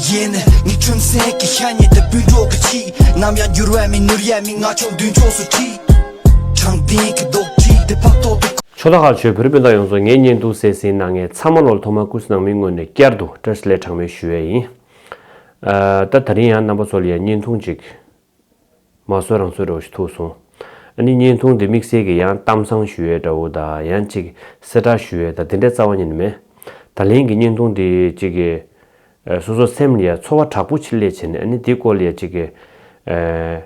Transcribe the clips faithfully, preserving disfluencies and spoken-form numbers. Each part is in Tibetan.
ཡིན། ངའི་ཁྲིམས་སེང་གི་ཤ་ཉེ་དེ་སྤུན་གྲོགས་ཀྱི་ཆེད། ནམ་ཡང་འགྱུར་བ་མེད་ནོར་ཡ་མེད། ང་ཆོག་མདུན་ཕྱོགས་སུ་ཁྲིད། དྲང་བདེན་གྱི་རྡོག་ཁྲིད་དེ་ཕག་ཐོག་ཏུ། ཆོས་དང་ཁ་ཆོས་བོད་རིགས་སྤུན་ཟླ་ཡོངས་ཚོ། ངའི་བརྙན་ཐུང་གསན་གཟིགས་གནང་མཁན་ཚང་མ་ལོ་ཐོག་མར་སྐུ་གཟུགས་ནང་མི་ངོས་ནས་བསྐྱར་དུ་བཀྲ་ཤིས་བདེ་ལེགས་གྲངས་མེད་ཞུ་ཡས་ཡིན། ཨ། ད་ད་རིང་ཡང་རྣམ་པ་ཚོ་ལ་ཡང་བརྙན་ཐུང་ཅིག་མ་བཟོས་རང་བཟོས་འདྲ་བོ་ཞིག་ཐུག་སོང་། ཨ་ནི་བརྙན་ཐུང་འདི་དམིགས་བསལ་གྱི་ཡང་གཏམ་བཟང་ཞུ་ཡས་འདྲ་བོ་དང་། ཡང་ཅིག་གསལ་བསྒྲགས་ཞུ་ཡས་དང་། དེ་འདྲའི་རྩ་བ་ཉིད་ནས་མེད། ད་ལན་གྱི་བརྙན་ཐུང་འདི་ཅིག་གི་ཨ། སོ་སོ་སེམས་ལ་ཡ་ཚོར་བ་དྲག་པོ་ཅིག་སླེབས་བྱས་ནས། ཨ་ནི་འདི་སྐོར་ལ་ཡ་ཅིག་གི་ཨ།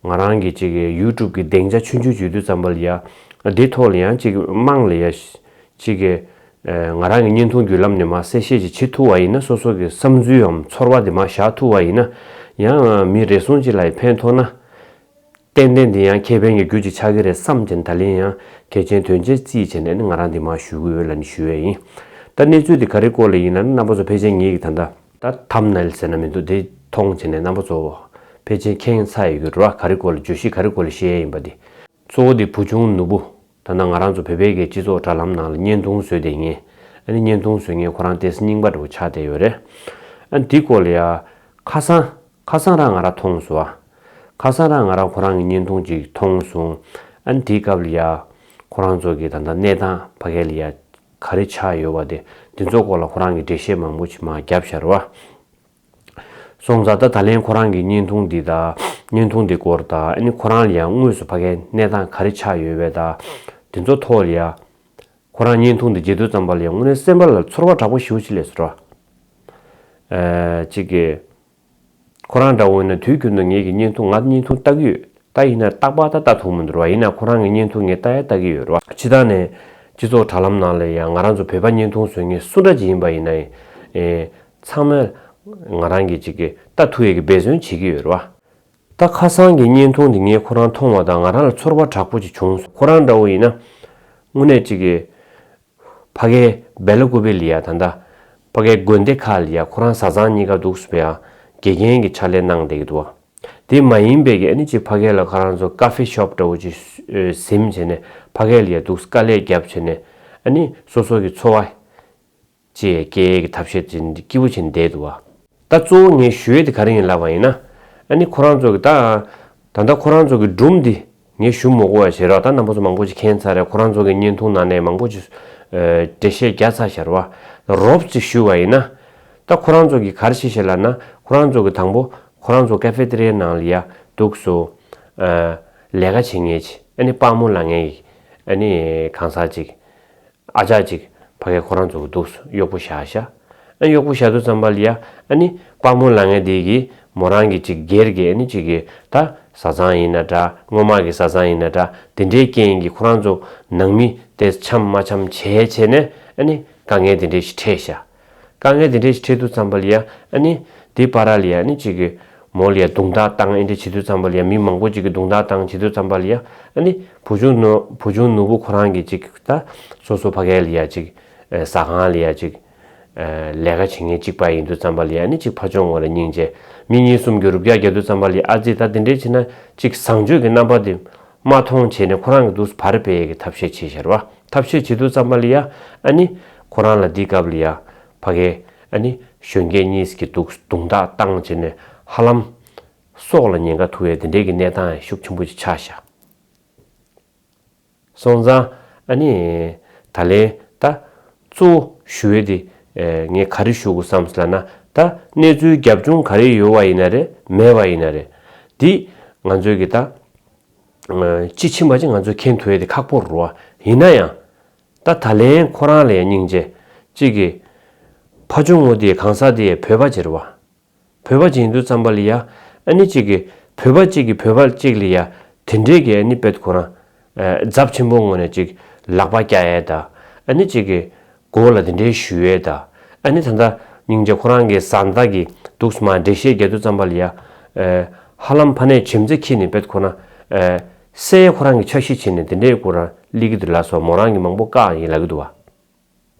ང་རང་གི་ཅིག་གི་ཡུ་ཊུབ་གི་སྡིངས་ཆ་ཆུང་ཆུང་ཅིག་ཡོད་དུས་ཙམ་པ་ལ་ཡ། འདི་ཐོག་ལ་ཡང་ཅིག་དམངས་ལ་ཡ་ཅིག་གི་ཨ། ང་རང་གི་བརྙན་ཐུང་བརྒྱུད་ལམ་ནས་མར་གསལ་བཤད་ཅིག་བྱེད་ཐུབ་པ་ཡིན་ན། སོ་སོ་གི་བསམ་ཚུལ་འམ་ཚོར་བ་འདི་མར་བཞག་ཐུབ་པ་ཡིན་ན། ཡང་མི་རེ་ཟུང་ཅིག་ལ་ཡ་ཕན་ཐོགས་ན། ཏན་ཏན་འདི་ཡང་ཁེ་ཕན་གྱི་རྒྱུ་ཅིག་ཆགས་ཀྱི་རེད་བསམ་བྱས་ནས། ད་ལན་ཡང་གལ་ཆེན་དོན་ཆེན་བརྩིས་བྱས་ནས་ནི་ང་རང་འདི་མར་ཞུ་གི་ཡོད་ལབ་ནས་ཞུ་ཡས་ཡིན། ད་གནས་ཚུལ་འདི་ག་རེ་སྐོར་ལ་ཡིན་ན་ནི། རྣམ་པ་ཚོ་ཕལ་ཆེར་ངེད་ཀྱི་ད་ལྟ་ད་ཐམ་ནེལ་ཟེར་ན་མི་འདུག་འདི་མཐོང་བྱས་ནས་རྣམ་པ་ཚོ་ཕལ་ཆེར་མཁྱེན་ཚར་ཡོད་ཀྱི་རེད་བ། ག་རེ་སྐོར་ལ། བརྗོད་གཞི་ག་རེ་སྐོར་ལ་བཤད་ཡས་ཡིན་པ་འདི། གཙོ་བོ་འདི་བུ་ཆུང་ནོར་བུ། ད་ལྟ་ང་རང་ཚོ་བོད་པའི་གི་སྤྱི་ཚོགས་དྲ་ལམ་ནང་ལ་བརྙན་ཐུང་བཟོས་བསྡད་མཁན། ཨ་ནི་བརྙན་ཐུང་བཟོ་མཁན་ཁོ་རང་ཏོག་ཙམ་རྙིང་པ་འདྲ་བོ་ཆགས་བསྡད་ཡོད་རེད། ཨ་ནི་འདི་སྐོར་ལ་ཡ་ཁ་སང་། ཁ་སང་རང་ང་རང་མཐོང་སོང་ཨ། ཁ་སང་རང་ང་རང་ཁོ་རང་གི་བརྙན་ཐུང་ཅིག་མཐོང་སོང་། ཨ་ནི་དེའི་སྐབས་ལ་ཡ་ཁོ་རང་ཚོ་གི་ད་ལྟ་གནས་སྟངས་ཕ་གི་ལ་ཡ་ག་རེ་ཆགས་ཡོད་པ་དེ། དེ་ཚོ་སྐོར་ལ་ཁོ་རང་གི་འགྲེལ་བཤད་མང་པོ་ཅིག་མར་བརྒྱབ་བཞག་རེད་བ། སོང་ཙང་ད་ད་ལན་ཁོ་རང་གི་བརྙན་ཐུང་འདི་དང་། བརྙན་ཐུང་འདི་སྐོར་དང་། ཨ་ནི་ཁོ་རང་ལ་ཡ་དངོས་སུ་ཕ་གིའི་གནས་སྟངས་ག་རེ་ཆགས་ཡོད་པ་དང་། དེ་ཚོ་ཐོག་ལ་ཡ་ཁོ་རང་བརྙན་ཐུང་འདི་མཇལ་དུས་ཙམ་པ་ལ་ཡ་དངོས་གནས་སེམས་པ་ལ་ཚོར་བ་དྲག་པོ་ཞེ་པོ་ཅིག་སླེབས་སོང་ར། ཨ། ཅིག་གི་ཁོ་རང་འདྲ་བོ་ཡིན་ན་དུས་རྒྱུན་དུ་ངེད་ཀྱི་བརྙན་ཐུང་། ང་བརྙན་ཐུང་ལྟ་གི་ཡོད། ད་ཡིན་ན་རྟག་པར་ད་ལྟ་ཐུབ་མི་འདུག་ར། ཡིན་ན་ཁོ་རང་གི་བརྙན་ཐུང་ངས་ལྟ་ཡ་ལྟ་གི་ཡོད་ར། སྤྱིར་བཏང་ནས་སྤྱི་ཚོགས་དྲ་ལམ་ནང་ལ་ཡང་ང་རང་ཚོ་བོད་པ་བརྙན་ཐུང་བཟོ་མཁན་སུ་འདྲ་ཅིག་ཡིན་པ་ཡིན་ན་ཡང་། ཨེ། ཚང་མས་ང་རང་གི་ཅིག་གི་ལྟ་ཐུབ་ཡས་ཀྱི་འབད་བརྩོན་བྱེད་ཀྱི་ཡོད་ར། ད་ཁ་སང་གི་བརྙན་ཐུང་འདི་ངས་ཁོ་རང་མཐོང་བ་དང་། ང་རང་ལ་ཚོར་བ་དྲག་པོ་ཅིག་བྱུང་སོང་། ཁོ་རང་འདྲ་བོ་ཡིན་ན་དངོས་གནས་ཅིག་གི་ཕ་གའི་སྦེ་ལ་ཀུ་པེ་ལ་ཡ། ད་ལྟ་ཕ་གའི་དགོན་སྡེ་ཁག་ལ་ཡ་ཁོ་རང་བཟའ་ཚང་གཉིས་ཀ་འདུག་སེ་ཡ་དགེ་རྒན་གྱི་ཕྱག་ལས་གནང་བསྡད་ཀྱི་འདུག་བ། དེ་མ་ཡིན་པའི་གི་ཨ་ནི་ཅིག་ཕ་གའི་ལ་ཁོ་རང་ཚོ་ཀ་ཧྥེ་ཤོབ་འདྲ་བོ་ཅིག་ཟིན་བྱས་ནས། ཕ་གའི་ལ་ཡ་འདུག་སེ་དཀའ་ལས་བརྒྱབ་བྱས་ནས། ཨ་ནི་སོ་སོ་གི་འཚོ་བ་ཅིག་སྐྱེལ་གི་ཐབས་ཤེས་ཅིག་སྐྱིད་པོ་བྱས་ནས་བསྡད་འདུག་བ། ད་གཙོ་བོ་ངས་ཞུ་ཡས་དེ་ག་རེ་ཡིན་ལབ་པ་ཡིན་ན། ཨ་ནི་ཁོ་རང་ཚོ་གི་ད། ད་ལྟ་ཁོ་རང་ཚོ་གི་སྒྲུང་འདི་ངས་ཞུ་མི་དགོས་པ་བྱས་ར། ད་རྣམ་པ་ཚོ་མང་པོ་ཅིག་མཁྱེན་ཚར་རེད། ཁོ་རང་ཚོ་གི་བརྙན་ཐུང་ནང་ནས་མང་པོ་ཅིག་ཨ། འགྲེལ་བཤད་བརྒྱབ་ཚར་བཞག་ར་བ། རོབ་ཅིག་ཞུ་བ་ཡིན་ན། ད་ཁོ་རང་ཚོ་གི་ག་རེ་བྱས་བཞག་ལབ་ན། ཁོ་རང་ཚོ་གི་དང་པོ་ཁོ་རང་ཚོ་ཀ་ཧྥེ་ཏེ་རི་ཡ་ནང་ལ་ཡ་འདུག་སེ་ཨ། ལས་ཀ་བྱེད་མཁན་ཅིག་ཨ་ནི་པར་མོ་ལག་མཁན་གྱི་ཨ་ནི་གང་ཟག་ཅིག་ཨ་ཅག་ཅིག་ཕ་གིར་ཁོ་རང་ཚོ་གི་འདུག་སེ་གཡོག་པོ་བཞག་བཞག་ཨ། གཡོག་པོ་བཞག་དུས་ཙམ་པ་ལ་ཡ། ཨ་ནི་པར་མོ་ལག་མཁན་དེ་གིས་མོ་རང་གི་ཅིག་སྒེར་གྱི་ཨ་ནི་ཅིག་གི་ད་བཟའ་ཚང་ཡིན་ན་འདྲ། སྔོན་མ་གི་བཟའ་ཚང་ཡིན་ན་འདྲ། དེ་འདྲའི་རྐྱེན་གྱིས་ཁོ་རང་ཚོ་ནང་མི་དེ་འཆམ་མ་འཆམ་བྱས་བྱས་ནས། ཨ་ནི་དཀའ་ངལ་དེ་འདྲའི་ཞིག་འཕྲད་བཞག་དཀའ་ངལ་དེ་འདྲའི་ཞིག་འཕྲད་དུས་ཙམ་པ་ལ་ཡ། ཨ་ནི་དེ་བར་ལ་ཡ་ཨ་ནི་ཅིག་གི་མོ་ལ་ཡ་རྡུང་རྡེག་བཏང་། ཨེ་འདྲ་བྱེད་དུས་ཙམ་པ་ལ་ཡ། མི་མང་པོ་ཅིག་གིས་རྡུང་རྡེག་བཏང་བྱེད་དུས་ཙམ་པ་ལ་ཡ། ཨ་ནི་བུ་ཆུང་ནོར། བུ་ཆུང་ནོར་བུ་ཁོ་རང་གིས་ཅིག་ད་སོ་སོ་ཕ་གི་ལ་ཡ་ཅིག་ཨ། ཟ་ཁང་ལ་ཡ་ཅིག་ཨ། ལས་ཀ་བྱེད་མཁན་གཅིག་པ་ཡིན་དུས་ཙམ་པ་ལ་ཡ། ཨ་ནི་ཅིག་ཕ་ཆུང་ངོ་ལ་སྙིང་རྗེ། མི་གཉིས་གསུམ་གྱིས་རུབ་རྒྱག་རྒྱག་དུས་ཙམ་པ་ལ་ཡ། ཨ་ཙི། ད་དེ་འདྲའི་བྱས་ན་ཅིག་བཟང་སྤྱོད་ཀྱི་རྣམ་པ་དེ་མ་མཐོང་བྱས་ནས་ཁོ་རང་གིས་འདུག་སེ་བར་སྤེལ་གི་ཐབས་ཤེས་བྱས་བཞག་ར་བ། ཐབས་ཤེས་བྱེད་དུས་ཙམ་པ་ལ་ཡ། ཨ་ནི་ཁོ་རང་ལ་འདི་སྐབས་ལ་ཡ་ཕ་གི་ཨ་ནི་གཞོན་སྐྱེས་གཉིས་ཀྱིས་འདུག་སེ་རྡུང་རྡེག་བཏང་བྱས་ནས་ཧ་ལམ་སྲོག་ལ་ཉེན་ཁ་ཐུག་ཡས་དེ་འདྲའི་གི་གནས་སྟངས་ཤུགས་ཆེན་པོ་ཅིག་ཆགས་བཞག་སོང་ཙང་ཨ་ནི་ད་ལན་ད་གཙོ་བོ་ཞུ་ཡས་དེ། ཨེ། ངས་ག་རེ་ཞུ་དགོས་བསམ་སོང་ལབ་ན། ད་གནས་ཚུལ་རྒྱབ་ལྗོངས་ག་རེ་ཡོད་པ་ཡིན་ན་རེད། མེད་པ་ཡིན་ན་རེད། འདི་ང་ཚོས་གི་ད་ཨ། དཔྱིས་ཕྱིན་པ་ཅིག་ང་ཚོས་མཁྱེན་ཐུབ་ཡས་དེ་ཁག་པོ་རེད་བ། ཡིན་ན་ཡང་ད་ད་ལན་ཁོ་རང་ལ་ཡང་སྙིང་རྗེ། གཅིག་གི་ཕ་ཆུང་ངོ་དེ་གང་ཟག་དེ་བོད་པ་ཅིག་རེད་བ། བོད་པ་ཅིག་ཡིན་དུས་ཙམ་པ་ལ་ཡ། ཨ་ནི་གཅིག་གི་བོད་པ་གཅིག་གིས་བོད་པ་གཅིག་ལ་ཡ་དེ་འདྲའི་གི་ཨ་ནི་དཔེ་ཁོ་རང་ཨ། རྫབ་ཆེན་པོ་ངོས་ནས་ཅིག་ལག་པ་བཀྱག་ཡས་དང་། ཨ་ནི་གཅིག་གི་མགོ་ལ་དེ་འདྲའི་གཞུ་ཡས་དང་། ཨ་ནི་ད་ལྟ་སྙིང་རྗེ་ཁོ་རང་གི་བཟའ་ཟླ་གིས་འདུག་སེ་མར་འགྲེལ་བཤད་རྒྱག་དུས་ཙམ་པ་ལ་ཡ། ཨ། ཧ་ལམ་ཕ་ནས་བྱེམ་རྩེ་འཁྱེར་ནས་དཔེ་ཁོ་རང་ཨ། བསད་ཡས་ཁོ་རང་གི་འཆར་གཞི་བྱས་ནས་དེ་འདྲའི་ཁོ་རང་སླེབས་ཀྱི་འདུག་ལབ་སོང་། མོ་རང་གིས་མང་པོ་བཀག་ཡིན་ལབ་ཀྱི་འདུག་བ།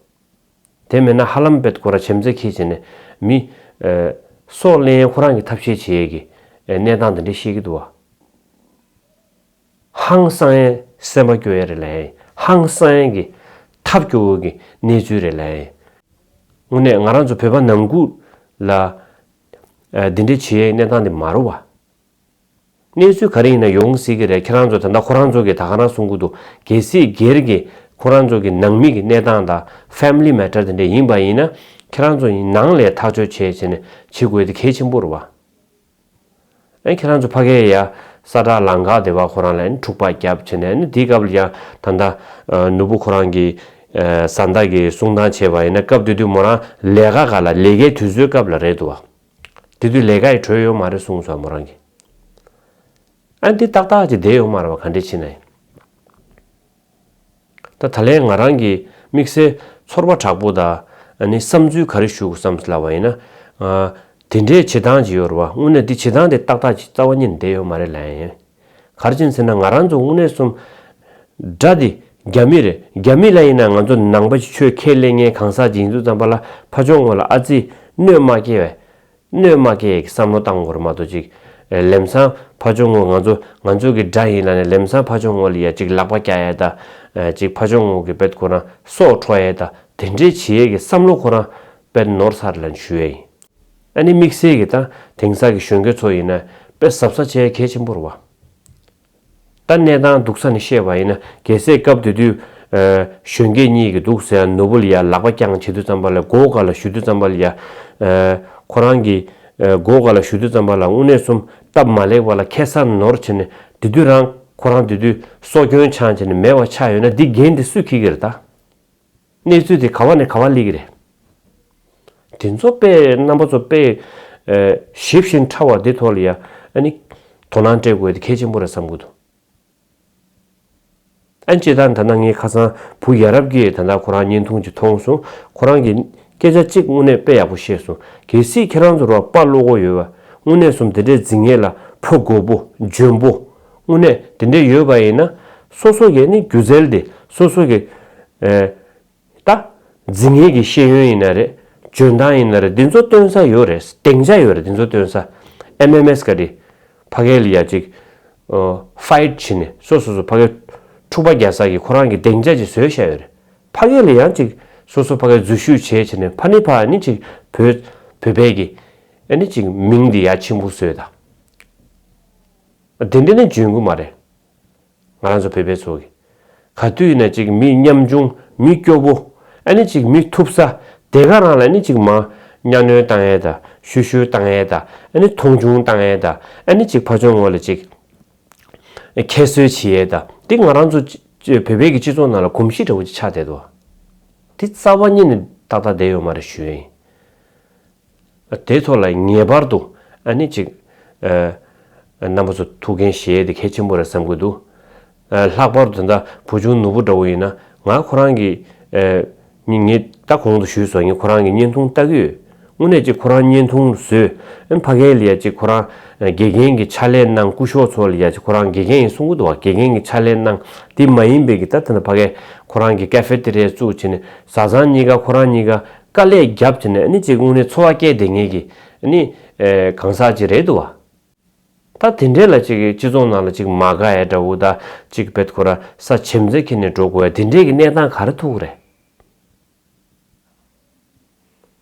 དེ་མེད་ན་ཧ་ལམ་དཔེ་ཁོ་རང་བྱེམ་རྩེ་འཁྱེར་བྱས་ནས་མི་ཨ། སྲོག་ལེན་ཁོ་རང་གི་ཐབས་ཤེས་བྱེད་ཡས་ཀྱི་ཨ། གནས་སྟངས་དེ་འདྲ་བཤད་ཀྱི་འདུག་བ། ཧང་སང་ཡས་སེམས་པ་སྐྱོ་ཡས་རེད་ལབ་ཡས། ཧང་སང་ཡས་ཀྱི་ཐབས་སྐྱོ་བོ་གི་གནས་ཚུལ་རེད་ལབ་ཡས། དངོས་གནས་ང་རང་ཚོ་བོད་པ་ནང་ཁུལ་ལ་ འདི་འདྲའི་བྱེད་ཡའི་གནས་སྟངས་དེ་མ་རེད་བ། གནས་ཚུལ་ག་རེ་ཡིན་ན་ཡོང་སྲིད་ཀྱི་རེད། ཁྱེད་རང་ཚོ་ད་ལྟ་ཁོ་རང་ཚོ་གི་ད་ག་རང་གསུང་གི་འདུག་གལ་སྲིད་སྒེར་གྱི་ཁོ་རང་ཚོ་གི་ནང་མི་གི་གནས་སྟངས་དང་family matter དེ་འདྲ་ཡིན་པ་ཡིན་ན། ཁྱེད་རང་ཚོ་ནང་ལས་ཐག་གཅོད་བྱས་བྱས་ནས་བྱེད་དགོས་དེ་གལ་ཆེན་པོ་རེད་བ། ཨེ་ཁྱེད་རང་ཚོ་ཕ་གིའི་ཡ་ས་བྲག་ལམ་ཁ་དེ་བ་ཁོ་རང་ལ་ཨེ་འཁྲུག་པ་བརྒྱབ་བྱས་ནས་ཨེ་འདིའི་སྐབས་ལ་ཡང་ད་ལྟ་ནོར་བུ་ཁོ་རང་གི་བཟའ་ཟླ་གི་གསུང་སྟངས་བྱས་པ་ཡིན་ན། སྐབས་དེ་དུས་མོ་རང་ལས་ཀ་ག་ལ་ལས་ཀའི་དུས་ཚོད་སྐབས་ལ་རེད་འདུག་བ། དེ་དུས་ལས་ཀ་ཡི་གྲོས་ཡོད་མ་རེད་གསུངས་སོང་མོ་རང་གིས། ཨ་འདི་ཏག་ཏག་ཅིག་བསྡད་ཡོད་མ་རེད་བ། ག་འདྲས་ཕྱིན་ན་ཡིན། ད་ད་ལན་ང་རང་གི་དམིགས་བསལ་ཚོར་བ་དྲག་པོ་དང་ཨ་ནི་བསམ་ཚུལ་ག་རེ་ཞུ་དགོས་བསམ་ལབ་པ་ཡིན་ན། ཨ་དེ་འདྲའི་བྱེད་སྟངས་ཅིག་ཡོད་རེད་བ། དངོས་གནས་འདི་བྱེད་སྟངས་དེ་ཏག་ཏག་ཅིག་རྩ་བ་ཉིད་ནས་བསྡད་ཡོད་མ་རེད་ལབ་ཡིན། ག་རེ་བྱས་ཟེར་ན་ང་རང་ཚོ་དངོས་གནས་གསུམ་དགྲ་དེ་རྒྱ་མི་རེད། རྒྱ་མི་ལ་ཡིན་ན་ང་ཚོ་ནང་པ་ཆོས་ཁས་ལེན་མཁན་གང་ཟག་ཅིག་ཡིན་དུས་ཙམ་པ་ལ་ཕར་ཕྱོགས་ངོས་ལ་ཨ་ཙི་གནོད་མ་སྐྱེལ་བས། གནོད་མ་སྐྱེལ་ཡས་ཀྱི་བསམ་བློ་བཏང་དགོས་རེད་མ་གཏོགས་ཅིག་ལམ་སང་ཕར་ཕྱོགས་ངོས་ང་ཚོ་ང་ཚོ་གི་དགྲ་ཡིན་ལབ་ནས་ལམ་སང་ཕར་ཕྱོགས་ངོས་ལ་ཡ་ཅིག་ལག་པ་བཀྱག་ཡས་དང་། ཅིག་ཕར་ཕྱོགས་ངོས་ཀྱི་དཔེ་ཁོ་རང་སྲོག་འཕྲོག་ཡས་དང་དེ་འདྲའི་བྱེད་ཡས་ཀྱི་བསམ་བློ་ཁོ་རང་དཔེ་ནོར་ཚར་ལབ་ཞུ་ཡས་ཡིན། ཨ་ནི་དམིགས་བསལ་གྱི་ད་དེང་སང་གི་གཞོན་སྐྱེས་ཚོ་ཡིན་ན་དཔེ་གཟབ་གཟབ་བྱེད་ཡས་གལ་ཆེན་པོ་རེད་བ། ད་གནས་སྟངས་སྡུག་ས་ནས་བཤད་པ་ཡིན་ན། གལ་སྲིད་སྐབས་དེ་དུས་ཨ་གཞོན་སྐྱེས་གཉིས་ཀྱིས་འདུག་ཟེར་ནོར་བུ་ལ་ཡ་ལག་པ་བརྐྱངས་བྱེད་དུས་ཙམ་པ་ལ་མགོ་སྒང་ལ་གཞུ་དུས་ཙམ་པ་ལ་ཡ། ཨ་ཁོ་རང་གིས་ཨ་མགོ་སྒང་ལ་གཞུ་དུས་ཙམ་པ་ལ་དངོས་གནས་གསུམ་སྟབས་མ་ལེགས་པ་ལ་ཁེ་ས་ནོར་བྱས་ནས་དེ་དུས་རང་ཁོ་རང་དེ་དུས་སྲོག་སྐྱོན་ཆགས་བྱས་ནས་མེད་པ་ཆགས་ཡོད་ན་འདི་འགན་འདི་སུས་འཁྱེར་གྱི་རེད་ད། གནས་ཚུལ་དེ་ག་བ་ནས་ག་བ་སླེབས་ཀྱི་རེད། དེ་ཚོ་དཔེ་རྣམ་པ་ཚོ་དཔེ་ཨ་ཞིབ་ཞིང་ཕྲ་བ་འདི་ཐོག་ལ་ཡ་ཨ་ནི་དོ་སྣང་སྤྲད་དགོས་དེ་གལ་ཆེན་པོ་རེད་བསམ་གྱི་འདུག་ཨ་ནི་སྤྱིར་བཏང་ད་ལྟ་ངས་ཁ་སང་བུ་ཡ་རབས་ཀྱིས་ད་ལྟ་ཁོ་རང་བརྙན་ཐུང་ཅིག་མཐོང་སོང་། ཁོ་རང་གིས་སྐད་ཆ་གཅིག་དངོས་གནས་དཔེ་ཡག་པོ་བཤད་སོང་། གལ་སྲིད་ཁྱེད་རང་ཚོ་ར་དཔའ་བློ་ཁོག་ཡོད་པ་དངོས་གནས་གསུམ་དེ་འདྲའི་འཛིང་ངེས་ལ་ཕོ་རྒོད་པོ་འཇོན་པོ་དངོས་གནས་དེ་འདྲས་ཡོད་པ་ཡིན་ན། སོ་སོ་གི་ནི་སྒྱུ་རྩལ་དེ་སོ་སོ་གི་ཨ་ད་འཛིང་ངེས་ཀྱི་ཤེས་ཡོན་ཡིན་ན་རེད། འཇོན་ཐང་ཡིན་ན་རེད། འདི་ཚོ་སྟོན་ས་ཡོད་རེད། སྡིངས་ཆ་ཡོད་རེད། འདི་ཚོ་སྟོན་ས་ཨེམ་ཨེམ་ཨེས་ག་རེ་ཕ་གི་ལ་ཡ་ཅིག་ཨ་ཕའིཊ་བྱས་ནས་སོ་སོ་སོ་ཕ་གི་འཁྲུག་པ་རྒྱག་ས་གི་ཁོ་རང་གི་སྡིངས་ཆ་ཅིག་བཟོས་བཞག་ཡོད་རེད། ཕ་གི་ལ་ཡང་ཅིག་སོ་སོ་ཕ་གི་འཛུལ་ཞུགས་བྱས་བྱས་ནས་ཕ་ནི་ཕ་ནི་ཅིག་བོད་བོད་པའི་གི་ཨ་ནི་ཅིག་མིང་འདི་ཡ་ཆེན་པོ་བཟོས་ད། དེ་འདྲ་ནི་འཇོན་གི་མ་རེད། ང་རང་ཚོ་བོད་པའི་ཚོ་གི་ག་དུས་ཡིན་ན་ཅིག་མི་ཉམ་ཆུང་མི་སྐྱོ་བོ་ཨ་ནི་ཅིག་མི་ཐུབ་ས་དེ་ག་རང་ལ་ནི་ཅིག་མ་གཉའ་གནོན་བཏང་ཡས་ད། ཤུ་ཤུ་བཏང་ཡས་ད། ཨ་ནི་མཐོང་ཆུང་བཏང་ཡས་ད། ཨ་ནི་ཅིག་ཕར་ཕྱོགས་ངོས་ལ་ཅིག་ཁྱད་གསོད་བྱེད་ཡས་ད། འདི་ང་རང་ཚོ་ཅི་ཅི་བོད་པའི་གི་སྤྱི་ཚོགས་ནང་ལ་གོམས་གཤིས་འདྲ་བོ་ཅིག་ཆགས་བསྡད་འདུག་འདི་རྩ་བ་ཉིད་ནས་ཏག་ཏག་བསྡད་ཡོད་མ་རེད་ཞུ་ཡས་ཡིན། དེ་ཐོག་ལ་ངེས་པར་དུ་ཨ་ནི་ཅིག་ཨ་རྣམ་པ་ཚོ་ཐུགས་འགན་བཞེས་ཡས་དེ་གལ་ཆེན་པོ་རེད་བསམ་གྱི་འདུག་ཨ་ལྷག་པར་དུ་ད་ལྟ་བུ་ཆུང་ནོར་བུ་འདྲ་བོ་ཡིན་ན་ང་ཁོ་རང་གི་ཨ་ངས་ངས་ད་གོང་དུ་ཞུས་སོང་། ངས་ཁོ་རང་གི་བརྙན་ཐུང་ལྟ་གི་ཡོད། དངོས་གནས་ཅིག་ཁོ་རང་བརྙན་ཐུང་བཟོས། ཨ་ཕ་གི་ལ་ཡ་ཅིག་ཁོ་རང་དགེ་རྒན་གྱི་ཕྱག་ལས་གནང་། སྐུ་ཞབས་ཚོ་ལ་ཡ་ཅིག་ཁོ་རང་དགེ་རྒན་ཡིན་གསུང་གི་འདུག་བ། དགེ་རྒན་གྱི་ཕྱག་ལས་གནང་། དེ་མ་ཡིན་པའི་གི་ད་ད་ལྟ་ཕ་གི་ཁོ་རང་གི་ཀ་ཧྥེ་ཏེ་རི་ཡ་བཙུགས་བྱས་ནས་བཟའ་ཚང་གཉིས་ཀ་ཁོ་རང་གཉིས་ཀ་དཀའ་ལས་བརྒྱབ་བྱས་ནས་ཨ་ནི་ཅིག་དངོས་གནས་འཚོ་བ་སྐྱེལ་བསྡད་མཁན་གྱི་ཨ་ནི་གང་ཟག་ཅིག་རེད་འདུག་བ། ད་དེ་འདྲས་ལ་ཅིག་སྤྱི་ཚོགས་ནང་ལ་ཅིག་མ་དགའ་ཡ་འདྲ་བོ་ད་ཅིག་བེད་ཁོ་ར་ས་ཆེམ་ཚེ་ཁྱེར་ནས་འགྲོ་དགོས་ཡ་དེ་འདྲས་ཀྱི་གནས་སྟངས་ག་རེ་ཐུག་རེད།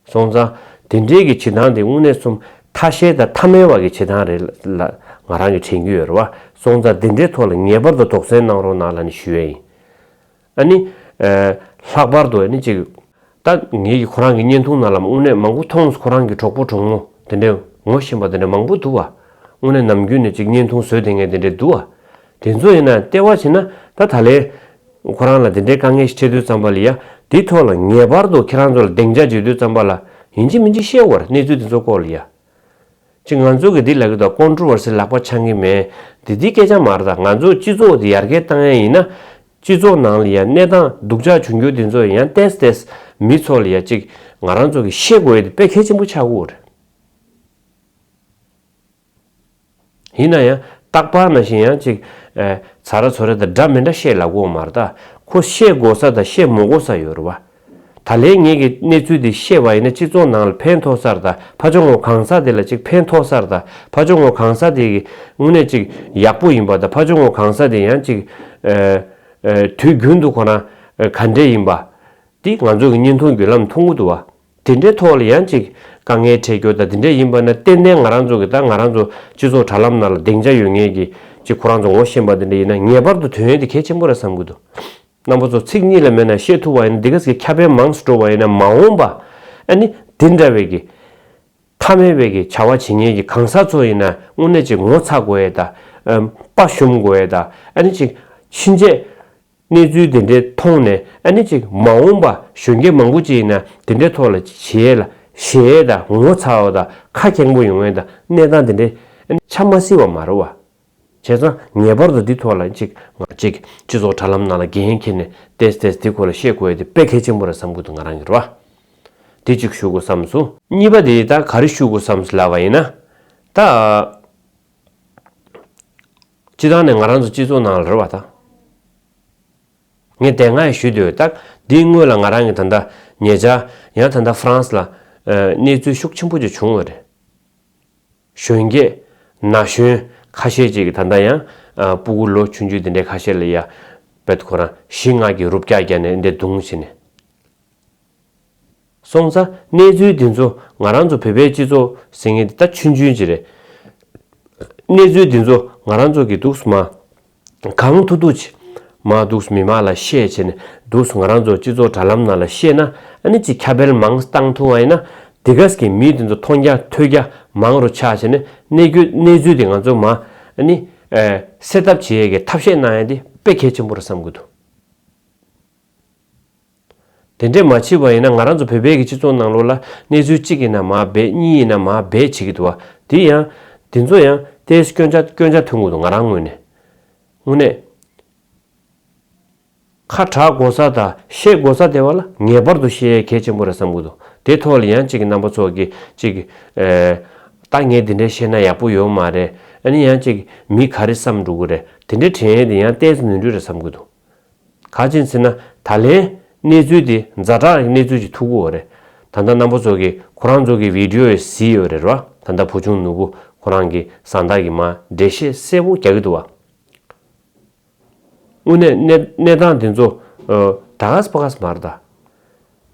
སོང་ཙང་དེ་འདྲས་ཀྱི་བྱེད་སྟངས་དེ་དངོས་གནས་གསུམ་ཐ་ཤལ་དང་ཐ་མལ་བ་གི་བྱེད་སྟངས་རེད་ལ་ང་རང་གི་དྲན་གྱི་ཡོད་རེད་བ། སོང་ཙང་དེ་འདྲའི་ཐོག་ལ་ངེས་པར་དུ་དོགས་ཟོན་གནང་རོགས་གནང་ལབ་ནས་ཞུ་ཡ་ཡིན། ཨ་ནི། ཨ་ལྷག་པར་དུ་ཨ་ནི་ཅིག་ད་ངེད་ཀྱིས་ཁོ་རང་གི་བརྙན་ཐུང་ནང་ལ་དངོས་གནས་མང་པོ་མཐོང་སོང་། ཁོ་རང་གི་གྲོགས་པོ་གྲོགས་མོ་དེ་འདྲས་ངོ་ཤེས་པ་དེ་འདྲས་མང་པོ་འདུག་བ། དངོས་གནས་ནམ་རྒྱུན་ནས་ཅིག་བརྙན་ཐུང་བཟོས་བསྡད་མཁན་དེ་འདྲས་འདུག་བ། དེ་ཚོ་ཡིན་ན་ལྟེ་བ་བྱས་ན་ད་ད་ལན་ཁོ་རང་ལ་དེ་འདྲའི་དཀའ་ངལ་ཞིག་འཕྲད་དུས་ཙམ་པ་ལ་ཡ་དེའི་ཐོག་ལ་ངེས་པར་དུ་ཁྱེད་རང་ཚོ་ལ་སྡིངས་ཆ་བརྗོད་དུས་ཙམ་པ་ལ་ཡིན་གཅིག་མིན་གཅིག་བཤད་དགོས་རེད། གནས་ཚུལ་དེ་ཚོ་སྐོར་ལ་ཡ། ཅིག་ང་ཚོ་གི་འདི་ལབ་ཀྱི་འདུག་ཀོན་ཊོ་ཝར་སི་ལག་པ་འཆང་གི་མེད། འདི་འདི་སྐད་ཆ་མ་རེད། ད་ང་ཚོ་སྤྱི་ཚོགས་འདི་ཡར་རྒྱས་བཏང་ཡ་ཡིན་ན། སྤྱི་ཚོགས་ནང་ལ་ཡ་གནས་སྟངས་སྡུག་ཅག་བྱུང་རྒྱུ་འདི་ཚོ་ཡང་ཏེས་ཏེས་མི་ཚོ་ལ་ཡ་ཅིག་ང་རང་ཚོ་གི་བཤད་དགོས་ཡ་དེ་དཔེ་གལ་ཆེན་པོ་ཆགས་ཀྱི་ཡོད་རེད། ཡིན་ན་ཡང་རྟག་པར་ནང་བཞིན་ཡང་ཅིག་ཨ་ཚ་ར་ཚོ་ར་དང་འདྲ་མི་འདྲ་བཤད་ལབ་ཀྱི་ཡོད་མ་རེད། ད་ཁོ་བཤད་དགོས་ས་དང་བཤད་མི་དགོས་ས་ཡོད་རེད་བ། ད་ལན་ངེད་ཀྱིས་གནས་ཚུལ་འདི་བཤད་པ་ཡིན་ན་སྤྱི་ཚོགས་ནང་ལ་ཕན་ཐོགས་ས་རེད། ད་ཕར་ཕྱོགས་ངོས་གང་ཟག་དེ་ལ་ཅིག་ཕན་ཐོགས་ས་རེད། ད་ཕར་ཕྱོགས་ངོས་གང་ཟག་དེ་གི་དངོས་གནས་ཅིག་ཡག་པོ་ཡིན་པ་དང་ཕར་ཕྱོགས་ངོས་གང་ཟག་དེ་ཡང་ཅིག་ཨ་ཨ་དུས་རྒྱུན་དུ་ཁོ་རང་ཨ་ག་འདྲས་ཡིན་པ་འདི་ང་ཚོ་གི་བརྙན་ཐུང་བརྒྱུད་ལམ་མཐོང་གི་འདུག་བ། དེ་འདྲའི་ཐོག་ལ་ཡང་ཅིག་དཀའ་ངལ་འཕྲད་རྒྱུ་དང་དེ་འདྲ་ཡིན་པ་ན་ཏན་ཏན་ང་རང་ཚོ་གི་ད་ང་རང་ཚོ་སྤྱི་ཚོགས་དྲ་ལམ་ནང་ལ་སྡིངས་ཆ་ཡོད་མཁན་གྱི་ཅིག་ཁོ་རང་ཚོ་ངོ་ཤེས་པ་དེ་འདྲ་ཡིན་ན་ངེས་པར་དུ་དོན་ཡོད་དེ་གལ་ཆེན་པོ་རེད་བསམ་གྱི་འདུག་རྣམ་པ་ཚོ་ཚིག་གཉིས་ལས་མེད་ན་བཤད་ཐུབ་པ་ཡིན་ན་འདི་ག་ཟིག་ཁྱབ་སྤེལ་མང་སུ་འགྲོ་བ་ཡིན་ན་མ་འོངས་པ་ཨ་ནི་འདི་འདྲ་བའི་གི་ཐ་མལ་བའི་གི་བྱ་བ་བྱེད་མཁན་གྱི་གང་ཟག་ཚོ་ཡིན་ན་དངོས་གནས་ཅིག་ངོ་ཚ་དགོས་ཡས་དང་དཔའ་ཞུམ་དགོས་ཡས་དང་ཨ་ནི་ཅིག་ཕྱིན་ཆད་གནས་ཚུལ་དེ་འདྲའི་མཐོང་ནས་ཨ་ནི་ཅིག་མ་འོངས་པ་གཞོན་སྐྱེས་མང་པོ་ཅིག་ཡིན་ན་དེ་འདྲའི་ཐོག་ལ་བྱེད་ཡས་ལ་ཞེད་ཡས་དང་ངོ་ཚ་བ་དང་ཁ་སྐྱེངས་པོ་ཡོང་ཡས་དང་གནས་སྟངས་དེ་འདྲའི་ཨ་ནི་ཆ་མ་སྲིད་པ་མ་རེད་བ། བྱས་ཙང་ངེས་པར་དུ་འདི་ཐོག་ལ་ཅིག་ང་ཅིག་སྤྱི་ཚོགས་དྲ་ལམ་ནང་ལ་འགན་འཁྱེར་ནས་ཏེས་ཏེས་འདི་སྐོར་ལ་བཤད་དགོས་ཡས་དེ་དཔེ་གལ་ཆེན་པོ་རེད་བསམ་གྱི་འདུག་ང་རང་གི་རེད་བ། འདི་གཅིག་ཞུ་དགོས་བསམ་སོང་། གཉིས་པ་དེ་ད་ག་རེ་ཞུ་དགོས་བསམ་སོང་ལབ་པ་ཡིན་ན། ད་སྤྱི་བཏང་ནས་ང་རང་ཚོ་སྤྱི་ཚོགས་ནང་ལ་རེད་བ་ད། ངས་དེ་སྔ་ཡང་ཞུས་འདུག་ད་འདིའི་སྔོན་ལ་ང་རང་གི་ད་ལྟ་ཉེ་ཆར་ཡང་ད་ལྟ་ཧྥ་རན་སི་ལ་གནས་ཚུལ་ཤུགས་ཆེན་པོ་ཅིག་བྱུང་བ་རེད། གཞོན་སྐྱེས་ན་གཞོན་ཁ་ཤས་ཅིག་གིས་ད་ལྟ་ཡང་སྤུ་གུ་ལོ་ཆུང་ཆུང་དེ་འདྲའི་ཁ་ཤས་ལ་ཡ་བེད་ཁོ་རང་གཞི་ང་གི་རུབ་རྒྱག་རྒྱག་ནས་འདྲ་རྡུང་བྱས་ནས། སོང་ཙང་གནས་ཚུལ་འདི་ཚོ་ང་རང་ཚོ་བོད་པའི་སྤྱི་ཚོགས་ཟེར་མཁན་འདི་ད་ཆུང་ཆུང་ཅིག་རེད། གནས་ཚུལ་འདི་ཚོ་ང་རང་ཚོ་གི་འདུག་སེ་མ་གང་ཐུབ་ཐུབ་ཅིག་མ་འདུག་སེ་མི་མང་ལ་བཤད་བྱས་ནས་འདུག་སེ་ང་རང་ཚོ་སྤྱི་ཚོགས་དྲ་ལམ་ནང་ལ་བཤད་ན་ཨ་ནི་ཅིག་ཁྱབ་སྤེལ་མང་བཏང་ཐུབ་པ་ཡིན་ན་འདི་ག་ཟེར་གི་མི་འདི་ཚོ་མཐོང་རྒྱ་ཐོས་རྒྱ་མང་རུ་ཆགས་བྱས་ནས་གནས་རྒྱུ་གནས་ཚུལ་འདི་ང་ཚོ་མ་ཨ་ནི་སེལ་ཐབས་བྱེད་ཡས་ཀྱི་ཐབས་ཤེས་གནང་ཡས་འདི་དཔེ་གལ་ཆེན་པོ་རེད་བསམ་གྱི་འདུག་དེ་འདྲས་མ་བྱས་པ་ཡིན་ན་ང་རང་ཚོ་བོད་པའི་གི་སྤྱི་ཚོགས་ནང་ལོགས་ལ་གནས་ཚུལ་གཅིག་ཡིན་ན་མར་སྦས་གཉིས་ཡིན་ན་མར་སྦས་བྱེད་ཀྱི་འདུག་བ། དེ་ཡང་དེ་ཚོ་ཡང་ཏོག་ཙམ་སྐྱོན་ཆ་སྐྱོན་ཆ་ཐོན་གྱི་འདུག་ང་རང་ངོས་ནས། དངོས་གནས་ཁ་གྲག་དགོས་ས་དང་བཤད་དགོས་ས་དེ་བ་ལ་ངེས་པར་དུ་བཤད་ཡས་གལ་ཆེན་པོ་རེད་བསམ་གྱི་འདུག་དེ་ཐོག་ལ་ཡང་གཅིག་རྣམ་པ་ཚོ་གི་གཅིག་ཨེ། ད་ངས་འདི་འདྲས་བཤད་ན་ཡག་པོ་ཡོད་མ་རེད། ཨ་ནི་ཡང་གཅིག་མི་ག་རེ་བསམ་འགྲོ་གི་རེད། དེ་འདྲས་དྲན་ཡས་དེ་ཡང་ཏོག་ཙམ་ནོར་འཁྲུལ་རེད་བསམ་གྱི་འདུག་ག་ཅི་ཟེར་ན་ད་ལན་གནས་ཚུལ་དེ་ཛ་དྲག་གི་གནས་ཚུལ་ཅིག་ཐུག་གི་ཡོད་རེད། ད་ལྟ་རྣམ་པ་ཚོ་གིས་ཁོ་རང་ཚོ་གི་བི་ཌི་ཡོ་ཡི་གཟིགས་ཡོད་རེད་ར། ད་ལྟ་བུ་ཆུང་ནོར་བུ་ཁོ་རང་གི་བཟའ་ཟླ་གིས་མར་འགྲེལ་བཤད་གསལ་པོ་རྒྱག་གི་འདུག་བ། དངོས་གནས་གནས་གནས་སྟངས་དེ་ཚོ་ད་ག་སེ་ཕ་ག་སེ་མ་རེད་ད།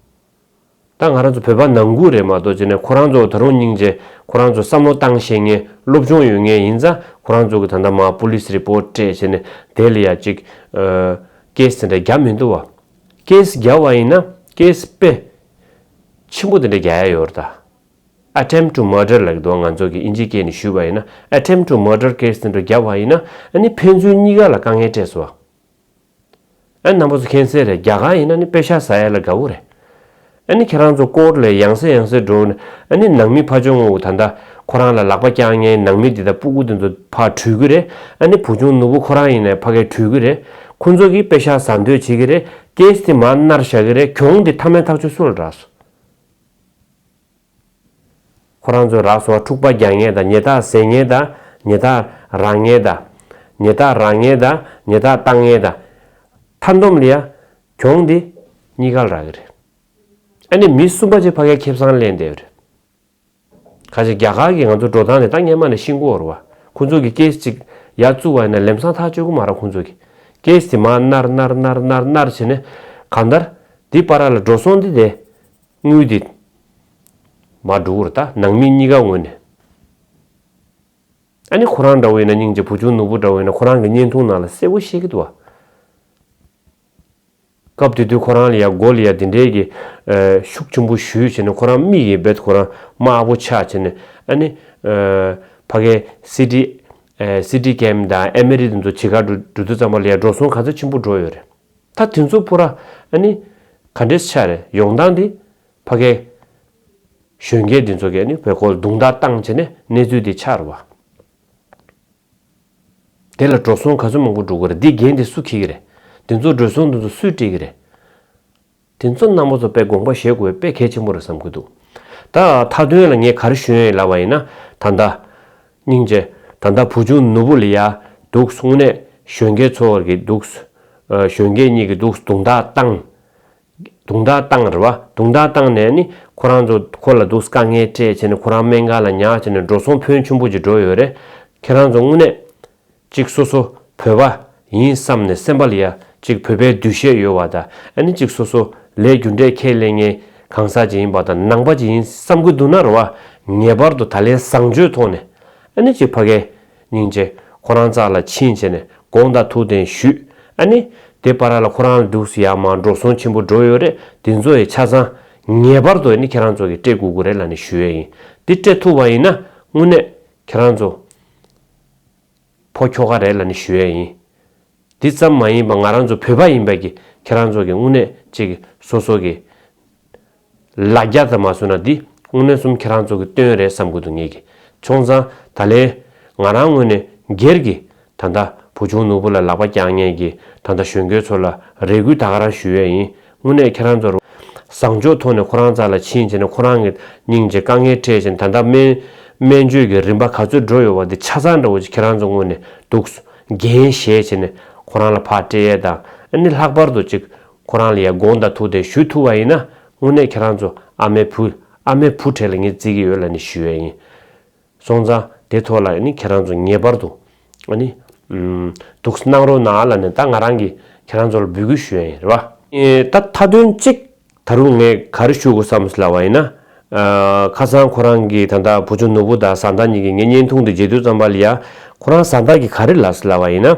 ད་ང་རང་ཚོ་བོད་པ་ནང་ཁུལ་རེད་མ་གཏོགས་བྱས་ནས་ཁོ་རང་ཚོ་ད་རུང་སྙིང་རྗེ་ཁོ་རང་ཚོ་བསམ་བློ་བཏང་ཤེས་མཁན་སློབ་སྦྱོང་ཡོད་མཁན་ཡིན་ཙང་ཁོ་རང་ཚོ་གི་ད་ལྟ་མར་པུ་ལིས་རི་པོ་ཊི་སྤྲད་བྱས་ནས་དེ་ལ་ཡ་གཅིག་ཀེ་སི་དེ་འདྲ་བརྒྱབ་མི་འདུག་བ། ཀེ་སི་བརྒྱབ་པ་ཡིན་ན་ཀེ་སི་དཔེ་ཆེན་པོ་དེ་འདྲ་རྒྱག་ཡ་ཡོད་རེད་ད། Attempt to murder ལབ་ཀྱི་འདུག་ང་ཚོ་གི་ཨིན་ཇི་སྐད་ནས་ཞུས་པ་ཡིན་ན་Attempt to murder case དེ་འདྲ་བརྒྱབ་པ་ཡིན་ན་ཨ་ནི་ཕན་ཚུན་གཉིས་ཀ་ལ་དཀའ་ངལ་འཕྲད་སོང་བ། ཨ་རྣམ་པ་ཚོ་མཁྱེན་གསལ་རེད། རྒྱ་གར་ཡིན་ན་ནི་པེ་ཤག་ཟ་ཡ་ལ་དགའ་བོ་རེད། ཨ་ནི་ཁྱེད་རང་ཚོ་ཀོར་ཊི་ལ་ཡང་སེ་ཡང་སེ་འགྲོ་ནས་ཨ་ནི་ནང་མི་ཕར་ཕྱོགས་ངོ་ད་ལྟ་ཁོ་རང་ལ་ལག་པ་བརྐྱང་མཁན་ནང་མི་འདི་དང་སྤུ་གུ་འདི་ཚོ་ཕར་བྲོས་ཀྱི་རེད། ཨ་ནི་བུ་ཆུང་ནོར་བུ་ཁོ་རང་ཡིན་ནའི་ཕ་གིར་བྲོས་ཀྱི་རེད། ཁོ་ཚོ་གིས་པེ་ཤག་ཟ་འདོད་བྱེད་ཀྱི་རེད། ཀེ་སི་དེ་མར་མནར་བཞག་གི་རེད། གྱོང་དེ་མཐའ་མའི་ཐག་གཅོད་སུ་ལ་རག་སོང་། ཁོ་རང་ཚོས་རག་སོང་བ་འཁྲུག་པ་རྒྱག་མཁན་དང་ཉེས་རྡུང་བཟོ་མཁན་དང་ཉེས་རྡུང་རག་མཁན་དང་། ཉེས་རྡུང་རག་མཁན་དང་ཉེས་རྡུང་བཏང་མཁན་དང་། མཐའ་སྡོམ་ལ་ཡ་གྱོང་འདི་གཉིས་ཀ་ལ་རག་གི་རེད། ཨ་ནི་མི་གསུམ་པ་ཅིག་ཕ་གིར་ཁེ་བཟང་ལེན་བསྡད་ཡོད་རེད། ཁ་ཅིག་རྒྱ་གར་གྱི་ང་ཚོ་འགྲོ་སྟངས་དེ་ད་སྔན་མ་ནས་ཤེས་ཀྱི་ཡོད་རེད་བ། ཁོ་ཚོ་གི་ཀེ་སི་ཅིག་ཡར་བཙུགས་པ་ཡིན་ན་ལམ་སང་ཐག་གཅོད་ཀྱི་མ་རེད། ཁོ་ཚོ་གི་ཀེ་སི་དེ་མར་མནར་མནར་མནར་མནར་མནར་བྱས་ནས་གང་ལྟར་འདི་བར་ལ་འགྲོ་སོང་འདི་དེ། དངུལ་འདི་མར་འགྲོ་གི་རེད། ད་ནང་མི་གཉིས་ཀ་ངོས་ནས། ཨ་ནི་ཁོ་རང་འདྲ་བོ་ཡིན་ན་སྙིང་རྗེ། བུ་ཆུང་ནོར་བུ་འདྲ་བོ་ཡིན་ན་ཁོ་རང་གི་བརྙན་ཐུང་ནང་ལ་གསལ་པོ་བཤད་ཀྱི་འདུག་བ། སྐབས་དེ་དུས་ཁོ་རང་ལ་ཡ་མགོ་ལ་ཡ་དེ་འདྲའི་གི་ཨ་ཤུགས་ཆེན་པོ་གཞུས་བྱས་ནས་ཁོ་རང་མིག་གི་རྦད་ཁོ་རང་དམར་པོ་ཆགས་བྱས་ནས། ཨ་ནི་ཨ་ཕ་གིའི་སི་ཊི་ཨ་སི་ཊི་སྐེན་དང་ཨེམ་རི་དེ་ཚོ་ཇི་ག་འགྲོ་འགྲོ་དུས་ཙམ་པ་ལ་ཡ་འགྲོ་སོང་ག་ཚོད་ཆེན་པོ་འགྲོ་ཡོད་རེད། ད་དེ་ཚོ་པུ་ར་ཨ་ནི་ག་འདྲས་ཆགས་རེད། ཡོང་སྟངས་དེ་ཕ་གིའི་གཞོན་སྐྱེས་འདི་ཚོ་གིས་ཨ་ནི་བོད་སྐོར་རྡུང་རྡེག་བཏང་བྱས་ནས་གནས་ཚུལ་འདི་ཆགས་རེད་བ། དེ་ལ་འགྲོ་སོང་ག་ཚོད་མང་པོ་འགྲོ་གི་རེད། འདི་འགན་འདི་སུ་འཁྱེར་གི་རེད། འདི་ཚོ་འགྲོ་སོང་འདི་ཚོ་སུས་སྤྲད་གི་རེད། དེ་ཚོ་རྣམ་པ་ཚོ་དཔེ་དགོངས་པ་བཞེས་དགོས་དཔེ་གལ་ཆེན་པོ་རེད་བསམ་གྱི་འདུག་ད་མཐའ་དོན་ལ་ངས་ག་རེ་ཞུ་ཡིན་ལབ་པ་ཡིན་ན། ད་ལྟ་སྙིང་རྗེ། ད་ལྟ་བུ་ཆུང་ནོར་བུ་ལ་ཡ་འདུག་སེ་དངོས་གནས་གཞོན་སྐྱེས་ཚོ་བར་གྱི་འདུག་སེ་ཨ་གཞོན་སྐྱེས་གཉིས་ཀྱིས་འདུག་སེ་རྡུང་རྡེག་བཏང་། རྡུང་རྡེག་བཏང་རེད་བ། རྡུང་རྡེག་བཏང་ནས་ནི་ཁོ་རང་ཚོ་ཁོ་ལ་འདུག་སེ་དཀའ་ངལ་སྤྲད་བྱས་ནས་ཁོ་རང་སྨན་ཁང་ལ་ཉར་བྱས་ནས་འགྲོ་སོང་ཕོན་ཆེན་པོ་ཅིག་འགྲོ་ཡོད་རེད། ཁྱེད་རང་ཚོ་དངོས་གནས་གཅིག་སོ་སོ་བོད་པ་ཡིན་བསམ་ནས་སེམས་པ་ལ་ཡ་གཅིག་བོད་པའི་འདུ་ཤེས་ཡོད་པ་དང་། ཨ་ནི་གཅིག་སོ་སོ་ལས་རྒྱུ་འབྲས་ཁས་ལེན་མཁན་ གང་ཟག་ཅིག་ཡིན་པ་དང་ནང་པ་ཅིག་ཡིན་བསམ་གྱི་འདུག་ན་རེད་བ། ངེས་པར་དུ་ད་ལན་བཟང་སྤྱོད་ཐོག་ནས་ཨ་ནི་ཅིག་ཕ་གིའི་སྙིང་རྗེ་ཁོ་རང་རྩ་ལ་ཕྱིན་བྱས་ནས་དགོངས་དག་ཐུགས་བདེན་ཞུས། ཨ་ནི་དེ་བར་ལ་ཁོ་རང་ལ་འདུག་སེ་ཡར་མར་འགྲོ་སོང་ཆེན་པོ་འགྲོ་ཡོད་རེད། དེ་ཚོ་ཡི་ཆ་ཚང་ངེས་པར་དུ་ཨ་ནི་ཁྱེད་རང་ཚོ་གིས་སྤྲད་དགོས་ཀྱི་རེད་ལབ་ནས་ཞུ་ཡས་ཡིན། དེ་སྤྲད་ཐུབ་པ་ཡིན་ན་དངོས་གནས་ཁྱེད་རང་ཚོ་ཕོ་ཁྱོ་ག་རེད་ལབ་ནས་ཞུ་ཡས་ཡིན། འདི་ཙམ་མ་ཡིན་པ་ང་རང་ཚོ་བོད་པ་ཡིན་པ་གི་ཁྱེད་རང་ཚོ་གི་དངོས་གནས་ཅིག་སོ་སོ་གི་ལ་རྒྱ་ཙམ་མ་བཟོས་ན་འདི་དངོས་གནས་གསུམ་ཁྱེད་རང་ཚོ་གི་སྟོན་རེད་བསམ་གི་འདུག་ངེད་ཀྱི་ཆུང་ཙང་ད་ལན་ང་རང་ངོས་ནས་སྒེར་གྱི་ད་ལྟ་བུ་ཆུང་ནོར་བུ་ལ་ལག་པ་བརྐྱང་མཁན་གྱི་ད་ལྟ་གཞོན་སྐྱེས་ཚོ་ལ་རེ་སྐུལ་ད་ག་རང་ཞུ་ཡས་ཡིན། དངོས་གནས་ཁྱེད་རང་ཚོར་བཟང་ཕྱོགས་ཐོག་ནས་ཁོ་རང་རྩ་ལ་ཕྱིན་བྱས་ནས་ཁོ་རང་གི་སྙིང་རྗེ་དཀའ་ངལ་འཕྲད་བཞིན་ད་ལྟ་སྨན་སྨན་བཅོས་ཀྱི་རིམ་པ་ག་ཚོད་འགྲོ་ཡོད་པ་དེ་ཆ་ཚང་འདྲ་བོ་ཅིག་ཁྱེད་རང་ཚོ་ངོས་ནས་འདུག་འགན་བཞེས་བྱས་ནས་ཁོ་རང་ལ་ཕར་སྤྲད་ཡས་དང་ཨ་ནི་ལྷག་པར་དུ་ཅིག་ཁོ་རང་ལ་ཡ་དགོངས་དག་ཐུགས་བདེན་ཞུ་ཐུབ་པ་ཡིན་ན་དངོས་གནས་ཁྱེད་རང་ཚོ་ཨ་མའི་བུ་ཨ་མའི་བུ་གྲས་ལ་ངས་བརྩི་གི་ཡོད་ལབ་ནས་ཞུ་ཡས་ཡིན། སོང་ཙང་དེ་ཐོག་ལ་ཨ་ནི་ཁྱེད་རང་ཚོ་ངེས་པར་དུ་ཨ་ནི་ཨུམ་འདུག་གནང་རོགས་གནང་ལབ་ནས་ད་ང་རང་གིས་ཁྱེད་རང་ཚོ་ལ་འབོད་སྐུལ་ཞུ་ཡས་ཡིན་རེད་བ། ཨེ་ད་མཐའ་དོན་གཅིག་ད་རུང་ངས་ག་རེ་ཞུ་དགོས་བསམ་ཟེར་ལབ་པ་ཡིན་ན། ཨ་ཁ་སང་ཁོ་རང་གིས་ད་ལྟ་བུ་ཆུང་ནོར་བུ་དང་བཟའ་ཟླ་གཉིས་ཀྱིས་ངའི་བརྙན་ཐུང་དེ་མཇལ་དུས་ཙམ་པ་ལ་ཡ་ཁོ་རང་བཟའ་ཟླ་གིས་ག་རེ་ལབ་ཟེར་ལབ་པ་ཡིན་ན།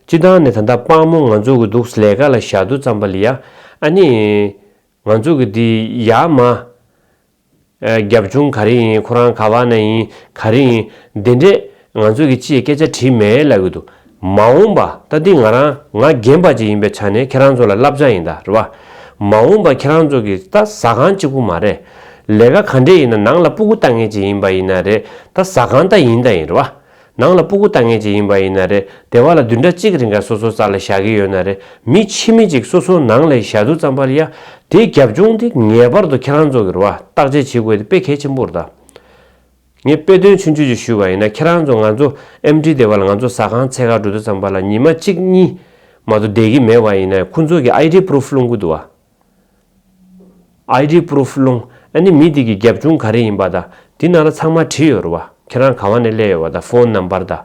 སྤྱིར་བཏང་ནས་ད་ལྟ་དཔང་མོ་ང་ཚོ་གི་འདུག་ལས་ཀ་ལ་བཞག་དུས་ཙམ་པ་ལ་ཡ་ཨ་ནི་ང་ཚོ་གི་འདི་ཡ་མ། ཨ་རྒྱབ་ལྗོངས་ག་རེ་ཡིན། ཁོ་རང་ག་བ་ནས་ཡིན། ག་རེ་ཡིན། འདི་འདྲས་ང་ཚོ་གི་ཅིའི་སྐད་ཆ་དྲིས་མེད་ལབ་གི་འདུག་མ་འོངས་པ་ད་འདི་ང་རང་ང་རྒན་པ་ཅིག་ཡིན་པའི་ཆ་ནས་ཁྱེད་རང་ཚོ་ལ་བསླབ་བྱ་ཡིན་ད་རེད་བ། མ་འོངས་པ་ཁྱེད་རང་ཚོ་གི་ད་ཟ་ཁང་གཅིག་པུ་མ་རེད། ལས་ཀ་ག་འདྲས་ཡིན་ན་ནང་ལ་སྤུ་གུ་ལྟ་མཁན་ཅིག་ཡིན་པ་ཡིན་ན་རེད། ད་ཟ་ཁང་ད་ཡིན་ད་ཡིན་རེད་བ། ནང་ལ་སྤུ་གུ་ལྟ་མཁན་ཅིག་ཡིན་པ་ཡིན་ན་རེད། སྡེ་བ་ལ་བདུན་ཕྲག་གཅིག་རིང་ག་སོ་སོ་རྩ་ལ་བཞག་གི་ཡོད་ན་རེད། མི་ཕྱི་མི་ཅིག་སོ་སོ་ནང་ལ་བཞག་དུས་ཙམ་པ་ལ་ཡ། དེའི་རྒྱབ་ལྗོངས་དེ་ངེས་པར་དུ་ཁྱེད་རང་ཚོ་གི་རེད་བ་བརྟག་དཔྱད་བྱེད་དགོས་དེ་དཔེ་གལ་ཆེན་པོ་རེད་ད། ངས་དཔེ་དོན་ཆུང་ཆུང་ཅིག་ཞུས་པ་ཡིན་ན་ཁྱེད་རང་ཚོ་ང་ཚོ་ཨེམ་ཌི་སྡེ་བ་ལ་ང་ཚོ་ཟ་ཁང་འཚོལ་ག་འགྲོ་དུས་ཙམ་པ་ལ་ཉི་མ་གཅིག་གཉིས་མ་གཏོགས་བསྡད་ཀྱི་མེད་པ་ཡིན་ན་ཁོང་ཚོ་གི་ཨའི་ཌི་པུ་རུབ་སློང་གི་འདུག་བ། ཨའི་ཌི་པུ་རུབ་སློང་ཨ་ནི་མི་དེ་གི་རྒྱབ་ལྗོངས་ག་རེ་ཡིན་པ་དང་དེ་ནང་ལ་ཚང་མ་བྲིས་ཡོད་རེད་བ། ཁྱེད་རང་ག་བ་ནས་སླེབས་ཡོད་པ་དང་ཕོན་ནམ་བར་དང་།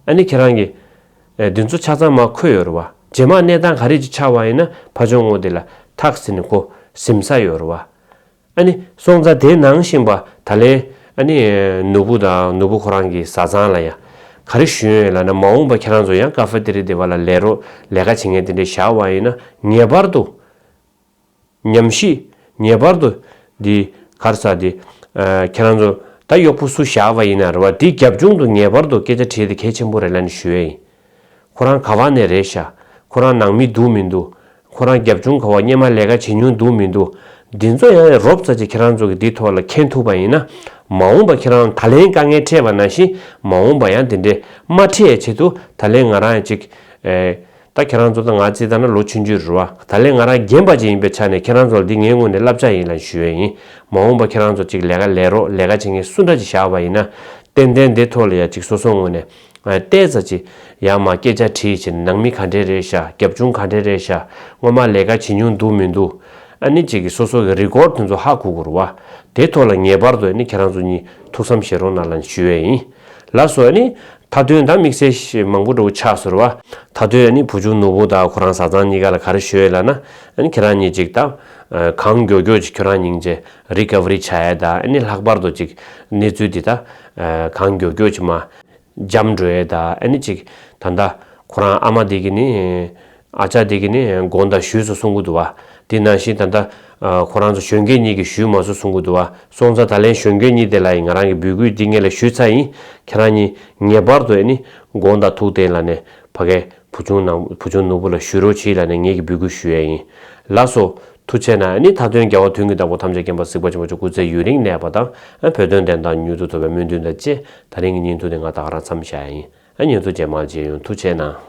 ཨ་ནི་ཁྱེད་རང་གི་ཨེ་དེ་ཚོ་ཆ་ཚང་མར་འཁོད་ཡོད་རེད་བ། རྗེས་མ་གནས་སྟངས་ག་རེ་ཅིག་ཆགས་པ་ཡིན་ན་ཕར་ཕྱོགས་ངོས་དེ་ལ་ཐག་ཟིན་ནས་ཁོ་ཟིན་ས་ཡོད་རེད་བ། ཨ་ནི་སོང་ཙང་དེ་ནང་བཞིན་པ་ད་ལན་ཨ་ནི་ནོར་བུ་དང་ནོར་བུ་ཁོ་རང་གི་བཟའ་ཚང་ལ་ཡང་ག་རེ་ཞུས་ཡོད་ལབ་ན་མ་འོངས་པ་ཁྱེད་རང་ཚོ་ཡང་ཀ་ཧྥེ་ཏེ་རི་སྡེ་བ་ལ་ལས་རོགས་ལས་ཀ་བྱེད་མཁན་དེ་འདྲས་བཞག་པ་ཡིན་ན་ངེས་པར་དུ། ཉམས་ཞིབ་ངེས་པར་དུ་འདི་ག་རེ་ཟེར་འདི་ཨ་ཁྱེད་རང་ཚོ་ད་གཡོག་པོ་སུ་བཞག་པ་ཡིན་ན་རེད་བ། འདི་རྒྱབ་ལྗོངས་དུ་ངེས་པར་དུ་སྐད་ཆ་དྲིས་ཏེ་གལ་ཆེན་པོ་རེད་ལབ་ནས་ཞུ་ཡས་ཡིན། ཁོ་རང་ག་བ་ནས་རེད་ཤག་ཁོ་རང་ནང་མི་འདུག་མི་འདུག་ཁོ་རང་རྒྱབ་ལྗོངས་ག་བ་སྔོན་མ་ལས་ཀ་བྱེད་མྱོང་འདུག་མི་འདུག་འདི་ཚོ་ཡང་རོབ་ཙམ་ཅིག་ཁྱེད་རང་ཚོ་གི་འདི་ཐོག་ལ་མཁྱེན་ཐུབ་པ་ཡིན་ན་མ་འོངས་པ་ཁྱེད་རང་ད་ལན་དཀའ་ངལ་འཕྲད་པ་ནང་བཞིན་མ་འོངས་པ་ཡང་འདི་འདྲས་མ་འཕྲད་ཡས་ཆེད་དུ་ད་ལན་ང་རང་ཡང་ཅིག་ཨེ། ད་ཁྱེད་རང་ཚོ་དང་ང་བརྩིས་ལྟ་ན་ལོ་ཆུང་ཆུང་རེད་བ། ད་ལན་ང་རང་རྒན་པ་ཅིག་ཡིན་པའི་ཆ་ནས་ཁྱེད་རང་ཚོ་ལ་འདི་ངའི་ངོས་ནས་བསླབ་བྱ་ཡིན་ལབ་ཞུ་ཡས་ཡིན། མ་འོངས་པ་ཁྱེད་རང་ཚོ་ཅིག་ལས་ཀ་ལས་རོགས་ལས་ཀ་བྱེད་མཁན་སུ་འདྲ་ཅིག་བཞག་པ་ཡིན་ན། ཏན་ཏན་འདི་ཐོག་ལ་ཡ་ཅིག་སོ་སོ་ངོས་ནས་ཨ་བལྟས་ཙམ་ཅིག་ཡར་མར་སྐད་ཆ་དྲིས་བྱས་ནས་ནང་མི་ག་འདྲས་རེད་ཤག་རྒྱབ་ལྗོངས་ག་འདྲས་རེད་ཤག་སྔོན་མ་ལས་ཀ་བྱེད་མྱོང་འདུག་མི་འདུག་ཨ་ནི་ཅིག་གི་སོ་སོ་གི་རི་ཀོཌ་དེ་ཚོ་ཧ་གོ་དགོས་རེད་བ། དེ་ཐོག་ལ་ངེས་པར་དུ་ཨ་ནི་ཁྱེད་རང་ཚོ་གཉིས་ཐུགས་བསམ་བཞེས་རོགས་གནང་ལབ་ཞུ་ཡས་ཡིན། ལགས་སོ། ཨ་ནི་མཐའ་དོན་ད་དམིགས་བསལ་ཞིག་མང་པོ་འདྲ་བོ་ཆགས་སོང་རེད་བ། མཐའ་དོན་ཨ་ནི་བུ་ཆུང་ནོར་བུ་དང་ཁོ་རང་བཟའ་ཚང་གཉིས་ཀ་ལ་ག་རེ་ཞུ་ཡས་ལབ་ན། ཨ་ནི་ཁྱེད་རང་གཉིས་ཅིག་ད་གང་མགྱོགས་མགྱོགས་ཅིག་ཁྱོད་རང་སྙིང་རྗེ་རི་ཀ་བ་རི་བྱ་ཡས་དང་ཨ་ནི་ལྷག་པར་དུ་ཅིག་གནས་ཚུལ་འདི་ད་གང་མགྱོགས་མགྱོགས་ཅིག་མ་འཇམ་འགྲོ་ཡས་དང་ཨ་ནི་ཅིག་ད་ལྟ་ཁོ་རང་ཨ་མ་འདི་གི་ནི། ཨ་ཅག་དེ་གིས་ནི་དགོངས་དག་ཞུས་སོང་གསུང་གི་འདུག་བ། དེ་ནང་བཞིན་ད་ལྟ་ཨ་ཁོ་རང་ཚོ་གཞོན་སྐྱེས་གཉིས་ཀྱིས་ཞུས་མ་སོང་གསུང་གི་འདུག་བ། སོང་ཙང་ད་ལན་གཞོན་སྐྱེས་གཉིས་དེ་ལ་ཡིན་ང་རང་གི་འབོད་སྐུལ་འདི་སྔོན་ལ་ཞུས་ཚར་ཡིན། ཁྱེད་རང་གཉིས་ངེས་པར་དུ་ཨ་ནི་དགོངས་དག་ཐུགས་བདེན་ལབ་ནས་ཕ་གའི་བུ་ཆུང་ནང་བུ་ཆུང་ནོར་བུ་ལ་ཞུ་རོགས་གྱིས་ལབ་ནས་ངེད་ཀྱིས་འབོད་སྐུལ་ཞུ་ཡས་ཡིན། ལགས་སོ། ཐུགས་རྗེ་གནང་། ཨ་ནི་མཐའ་དོན་རྒྱལ་བ་དོན་གྱི་བདག་པོ་ཐམས་ཅད་མཁྱེན་པ་གཟིགས་པ་ཆེན་པོ་མཆོག་སྐུ་ཚེ་ཡུན་རིང་གནས་པ་དང་བོད་དོན་བདེན་མཐའ་མྱུར་དུ་ཐོབ་པའི་སྨོན་འདུན་དང་བཅས་ད་རིང་གི་བརྙན་ཐུང་འདི་ང་ད་ག་རང་མཚམས་བཞག་ཡིན། ཨ་བརྙན་ཐུང་རྗེས་མར་མཇལ་ཡོང་། ཐུགས་རྗེ་གནང་།